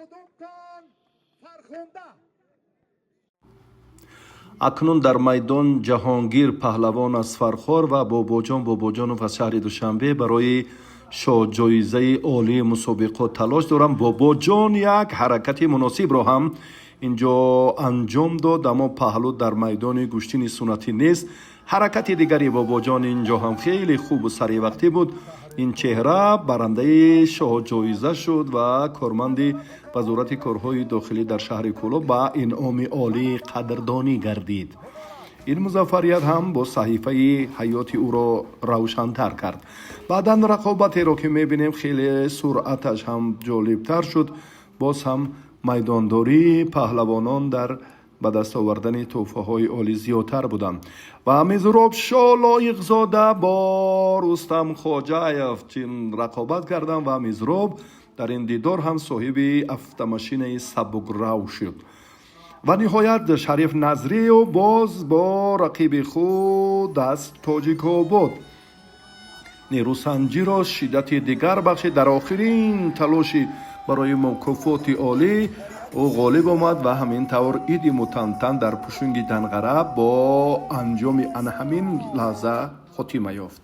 Кудумтон фархунда. Акнун дар майдон Ҷаҳонгир Паҳлавон аз Фархор ва Бобоҷон Бобоҷонов аз шаҳри Душанбе барои шоҳҷоизаи олии мусобиқот талош доранд. Бобоҷон як ҳаракати муносибро ҳам инҷо анҷом дод, аммо паҳлӯ дар майдони гӯштини суннатӣ нест. Ҳаракати дигари Бобоҷон инҷо ҳам хеле хубу саривақтӣ буд. Ин чеҳра барандаи шоҳҷоиза шуд ва корманди Вазорати корҳои дохилӣ дар шаҳри Кӯлоб ба инъоми олӣ қадрдонӣ гардид. Ин музаффарият ҳам бо саҳифаи ҳаёти ӯро равшантар кард. Баъдан рақобатеро, ки мебинем, хеле суръаташ ҳам ҷолибтар шуд. Боз ҳам майдондории паҳлавонон дар ба даст овардани тӯҳфаҳои олӣ зиёдтар буданд ва Мизроб Шолоиқзода бо Рустам Хоҷаев чин рақобат карданд ва Мизроб дар ин дидор ҳам соҳиби автомашинаи сабукрав шуд. Ва ниҳоят Шариф Назриев боз бо рақиби худ аз Тоҷикобод нерӯсанҷиро шиддати дигар бахшид. Дар охирин талоши барои мукофоти олӣ ӯ ғолиб омад ва ҳамин тавр иди мутантан дар Пушунги Данғара бо анҷоми ана ҳамин лаҳза хотима ёфт.